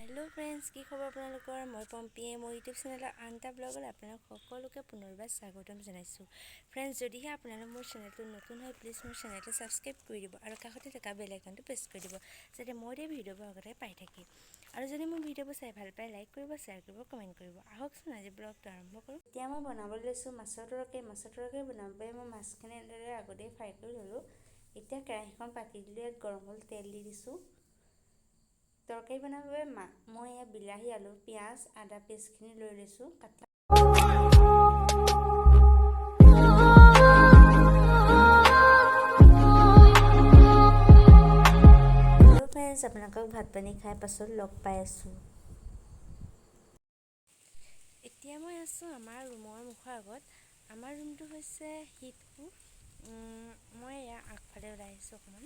Hello' friends, কি খবৰ আপোনালোকৰ? মই পম্পীয়ে মোৰ ইউটিউব চেনেলৰ আন এটা ব্লগলৈ আপোনালোক সকলোকে পুনৰবাৰ স্বাগতম জনাইছোঁ। ফ্ৰেণ্ডছ, যদিহে আপোনালোক মোৰ চেনেলটো নতুন হয়, প্লিজ মোৰ চেনেলটো ছাবস্ক্ৰাইব কৰি দিব আৰু কাষতে থকা বেল আইকনটো প্ৰেছ কৰি দিব, যাতে মই দিয়া ভিডিঅ'বোৰ আগতে পাই থাকি। আৰু যদি মোৰ ভিডিঅ'বোৰ চাই ভাল পায়, লাইক কৰিব, শ্বেয়াৰ কৰিব, কমেণ্ট কৰিব। আহকচোন, আজি ব্লগটো আৰম্ভ কৰোঁ। এতিয়া মই বনাবলৈ লৈছোঁ মাছৰ তৰকাৰী। মাছৰ তৰকাৰী বনাবলৈ মই মাছখিনি এনেদৰে আগতেই ফ্ৰাই কৰি ল'লোঁ। এতিয়া কেৰাহীখন পাতি দিলোঁ, ইয়াত গৰম হ'ল, তেল দি দিছোঁ। তৰকাৰী বনাবৰ বাবে মই ইয়াত বিলাহী, আলু, পিঁয়াজ, আদা পেষ্টখিনি লৈ লৈছোঁ কাটি। হেল্ল' ফ্ৰেণ্ডছ, আপোনালোকক ভাত পানী খাই পাছত লগ পাই আছোঁ। এতিয়া মই আছোঁ আমাৰ ৰুমৰ মুখৰ আগত। আমাৰ ৰুমটো হৈছে হিতপুৰ। মই ইয়াৰ আগফালে ওলাই আহিছোঁ অকণমান।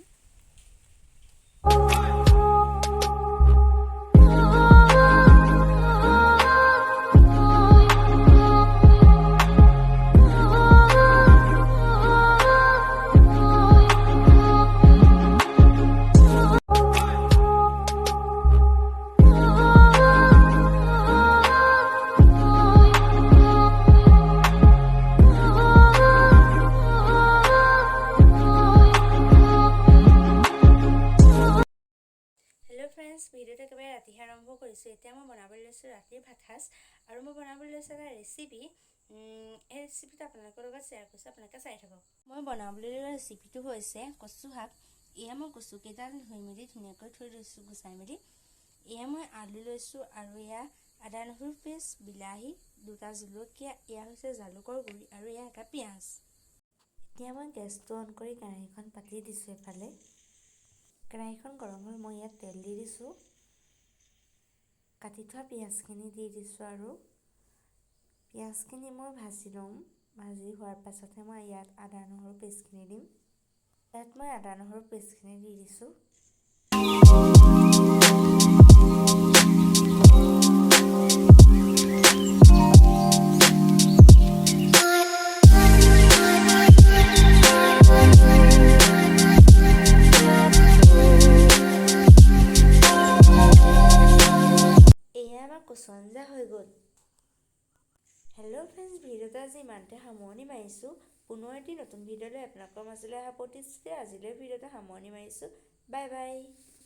হেল্ল' ফ্ৰেণ্ডছ, ভিডিঅ'টো একেবাৰে ৰাতিহে আৰম্ভ কৰিছোঁ। এতিয়া মই বনাবলৈ লৈছোঁ ৰাতিৰ ভাত সাজ আৰু মই বনাবলৈ লৈছোঁ এটা ৰেচিপি। এই ৰেচিপিটো আপোনালোকৰ লগত শ্বেয়াৰ কৰিছোঁ, আপোনালোকে চাই থাকক। মই বনাবলৈ লোৱা ৰেচিপিটো হৈছে কচু শাক। এয়া মই কচুকেইডাল ধুই মেলি ধুনীয়াকৈ থৈ লৈছোঁ গুচাই মেলি। এয়া মই আলু লৈছোঁ আৰু এয়া আদা নহৰু পেষ্ট, বিলাহী, দুটা জলকীয়া, এয়া হৈছে জালুকৰ গুড়ি আৰু এয়া এটা পিঁয়াজ। এতিয়া মই গেছটো অন কৰি কেৰাহীখন পাতি দিছোঁ। এফালে কেৰাহীখন গৰম হ'ল, মই ইয়াত তেল দি দিছোঁ। কাটি থোৱা পিঁয়াজখিনি দি দিছোঁ আৰু পিঁয়াজখিনি মই ভাজি ল'ম। ভাজি হোৱাৰ পাছতহে মই ইয়াত আদা নহৰু পেষ্টখিনি দিম। ইয়াত মই আদা নহৰু পেষ্টখিনি দি দিছোঁ। এয়া আমাৰ কচু আঞ্জা হৈ গ'ল। হেল্ল' ফ্ৰেণ্ডছ, ভিডিঅ'টো আজি ইমানতে সামৰণি মাৰিছোঁ। পুনৰ এটি নতুন ভিডিঅ'লৈ আপোনালোকৰ মাজলৈ অহা প্ৰতিশ্ৰুতি আজিলৈ ভিডিঅ'টো সামৰণি মাৰিছোঁ। Bye bye.